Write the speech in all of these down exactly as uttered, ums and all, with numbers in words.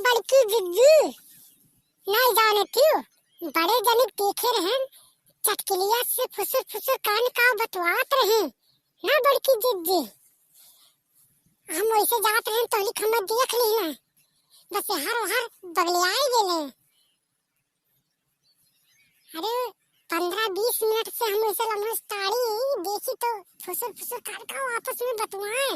बड़की जिज्जी, नाहीं जानतिउ, बड़े जने देखे रहेन, चटकिलिया से फुसुर फुसुर कान का बतवात रहे, ना बड़की जिज्जी। हम वैसे जात रहेन, तोहली खम्मा देख ली ना, बस हर हर बगलियाई गेले। अरे, पन्द्रह बीस मिनट से हम ऐसे लम्हा से ताड़ी देखी तो फुसुर फुसुर कान का आपस में बतवाए।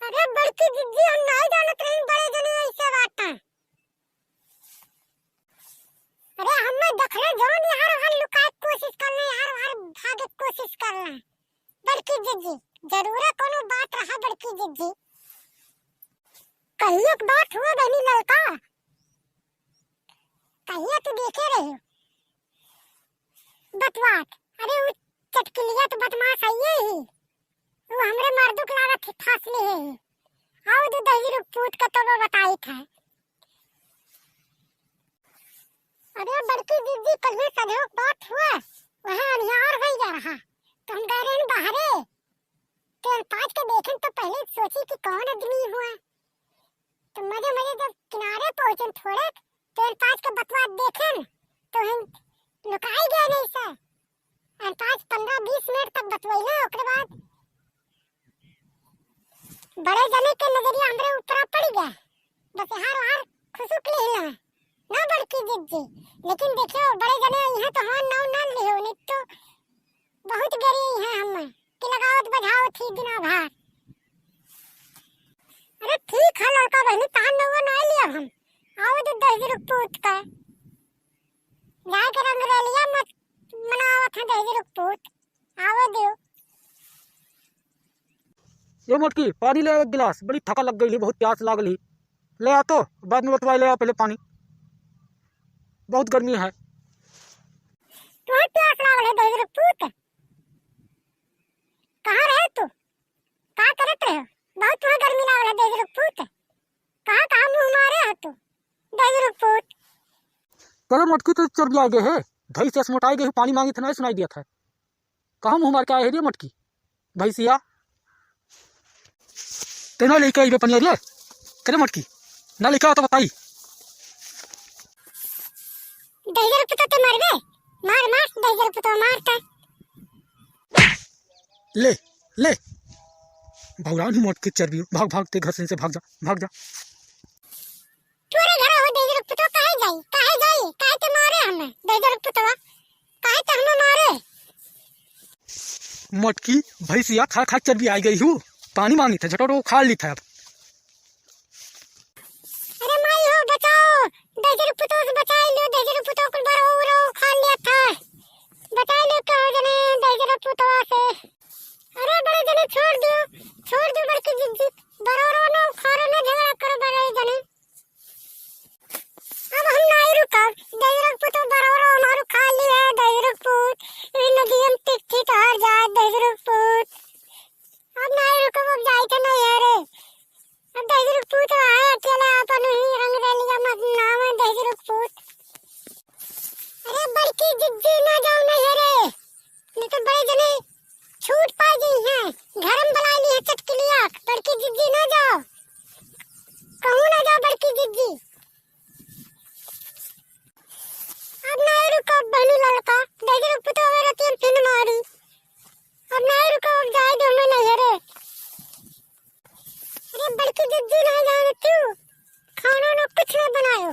अरे बड़की जिज्जी, हम नाहीं जानत रही बड़े जने ऐसे बात। अरे हमें देखले जौन यार हर लुकाए के कोशिश करले, यार हर भागे के कोशिश करले। बड़की जिज्जी, जरूर कोनो बात रहा बड़की जिज्जी। कहिए के बात हुआ बहनी ललका, कहिए तू देखे रही बतवात। अरे उ चटकिलिया तो बदमाश है ये ही, वो हमरे मर्दू के लागत है फांस ले है ही। आओ दो दही रुक पूत का तो वो बताई था। अरे बड़की दीदी, कल में सजो के बात हुआ, वहाँ अनियार हो जा रहा, तो हम गए रहे बाहरे। तेल पाँच के देखें तो पहले सोची कि कौन आदमी हुआ, तो मजे मजे जब किनारे पहुँचन थोड़े, तेल पाँच के बतवा देखें तो हम लुकाई गए नहीं सर। और पाँच, पन्द्रह, बीस मिनट तक बतवैला, ओकरे बाद बड़े जने के नजरिया हमरे ऊपरा पड़ गया। बस हार हार खुसुक लेहला, ना बड़की जिज्जी। लेकिन देखियो, बड़े जने यहाँ तो हमार नाव ना लिहो, नहीं तो बहुत गरी यहाँ हम कि लगावत बजावत ही दिना भर। अरे ठीक है लड़का बहनी, तहार नौवा ना लिया हम। आओ दे दही रुक पूत का। जाए के रंग रैलिया मत मनावत है दही रुक पूत। आवे दियो। ए मोटकी, पानी ले आ एक गिलास, बड़ी थका लग गई है, बहुत प्यास लागल ही। ले आ तो, बाद में बतवाई, ले आ पहले पानी, बहुत गर्मी है। तुम्हें प्यास लागल है दही रुक पूत? कहाँ रहे तू? का करत रहे? बहुत तुम्हें गर्मी लागल है दही रुक पूत। कहाँ कहाँ मुँह मारे हो तू दही रुक पूत? करे मोटकी, तो चर्बिया गए है, धई से मोटाई गए, पानी मांगी थे ना सुनाई दिया था। कहाँ मुँह मार के आए है रे मोटकी भैंसिया? ते ना लेके आई बे पनिया रे। करे मोटकी, ना लेके आओ तो बताई। दहिजर पुतो ते मारबे, मार मार दहिजर पुतो मार ता। ले, ले। भगवान ही मोटकी चर्बी, भाग भाग ते घर से, से भाग जा, भाग जा। तोरे घर हो दहिजर पुतो काहे जाई, काहे जाई, काहे ते मारे हमें दहिजर पुतवा? काहे ते हमें मारे? मोटकी भैंसिया खा खा चर्बी आई गई हूँ। पानी मांगी था, झटोट वो खा ली था अब। अरे माई हो बचाओ, दहिजर पुतो से बचाई लो, दहिजर पुतो कुल बरो उरो खा लिया था। बचाई लो कहो जने दहिजर पुतवा से। अरे बड़े जने छोड़ दो, छोड़ दो बड़की जिज्जी, बरो रो ना उखाड़ो ना झगड़ा करो बड़े जने। अब हम नाई रुकब, दहिजर पुतो बरो रो मारू खा लिया दहिजर पुत, ई नदियम टिक टिक हर जाए दहिजर पुत। अब नाई रुकब, अब जाई के नहीं है रे। अब दहिजर पुत रहा है अकेले, अपन ही रंग रैलिया मत नाम है दहिजर पुत। अरे बड़की जिज्जी ना जाओ नहीं है रे, नहीं तो बड़े जने छूट पा गई है, घर में बुला ली है चटकिलिया, बड़की जिज्जी ना जाओ, कहूँ ना जाओ बड़की जिज्जी। अब नहीं रुको बहनी ललका, दहिजर पुतो रतियन फिन मारी, अब नहीं रुको, अब जाए दो हमें नहीं रे। अरे बड़की जिज्जी नहीं जाने तू, खाना ना कुछ ना बनायो,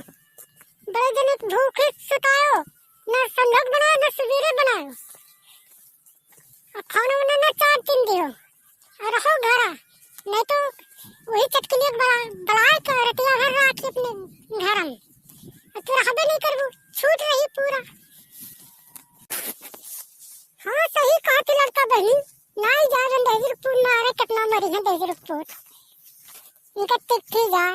बड़े जने भूखे सुतायो, ना संझक बनायो ना सवेरे बनायो। अब खाना वाना ना चार दिन दियो, और रहो घरा, नहीं तो वही चटकनिया बला-, बलाए के रतिया भर राखी अपने घर में। अब तू रहबे नहीं करबू, छूट रही पूरा। हाँ, सही कहत लड़का बहिन, नाई जावन दहिजर पुत मारे, कितना मरी है दहिजर पुत। इनका टिक ठीक है।